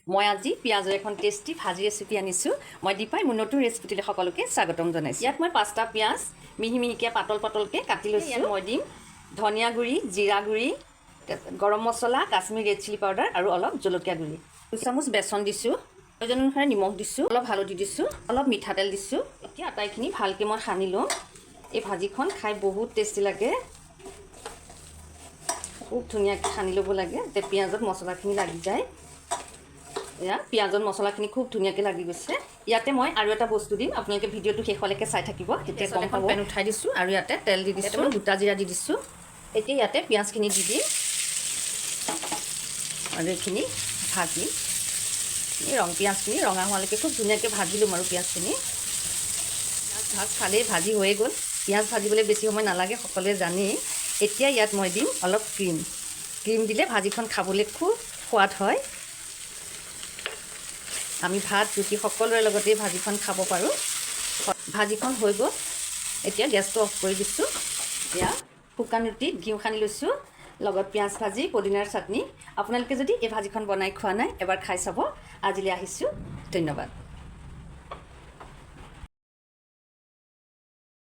মই আজি পিঁয়াজৰ এখন টেষ্টি ভাজি ৰেচিপি আনিছোঁ। মই দীপাই মোৰ নতুন ৰেচিপিটোলৈ সকলোকে স্বাগতম জনাইছোঁ। ইয়াত মই পাঁচটা পিঁয়াজ মিহি মিহিকৈ, পাতল পাতলকৈ কাটি লৈছোঁ। মই দিম ধনিয়া গুড়ি, জিৰা গুড়ি, গৰম মছলা, কাশ্মীৰ ৰেড চিলি পাউডাৰ আৰু অলপ জলকীয়া গুড়ি। 2 চামুচ বেচন দিছোঁ, প্ৰয়োজন অনুসাৰে নিমখ দিছোঁ, অলপ হালধি দিছোঁ, অলপ মিঠাতেল দিছোঁ। এতিয়া আটাইখিনি ভালকৈ মই সানি ল'ম। এই ভাজিখন খাই বহুত টেষ্টি লাগে। খুব ধুনীয়াকৈ সানি ল'ব লাগে, যাতে পিঁয়াজত মছলাখিনি লাগি যায়। এয়া পিঁয়াজত মছলাখিনি খুব ধুনীয়াকৈ লাগি গৈছে। ইয়াতে মই আৰু এটা বস্তু দিম। আপোনালোকে ভিডিঅ'টো শেষলৈকে চাই থাকিব, তেতিয়া গম পাব। পেন উঠাই দিছোঁ আৰু ইয়াতে তেল দি দিছোঁ, গোটা জিৰা দি দিছোঁ। এতিয়া ইয়াতে পিঁয়াজখিনি দি দিম আৰু এইখিনি ভাজিম। এই ৰং পিঁয়াজখিনি ৰঙা হোৱালৈকে খুব ধুনীয়াকৈ ভাজি ল'ম। আৰু পিঁয়াজখিনি পিঁয়াজ ভাজ খালেই ভাজি হৈয়ে গ'ল। পিঁয়াজ ভাজিবলৈ বেছি সময় নালাগে, সকলোৱে জানেই। এতিয়া ইয়াত মই দিম অলপ ক্ৰীম। ক্ৰীম দিলে ভাজিখন খাবলৈ খুব সোৱাদ হয়। আমি ভাত, ৰুটি সকলোৰে লগতেই ভাজিখন খাব পাৰোঁ। ভাজিখন হৈ গ'ল। এতিয়া গেছটো অফ কৰি দিছোঁ। এতিয়া শুকান ৰুটিত ঘিউ সানি লৈছোঁ, লগত পিঁয়াজ ভাজি, পদিনাৰ চাটনি। আপোনালোকে যদি এই ভাজিখন বনাই খোৱা নাই, এবাৰ খাই চাব। আজিলৈ আহিছোঁ, ধন্যবাদ।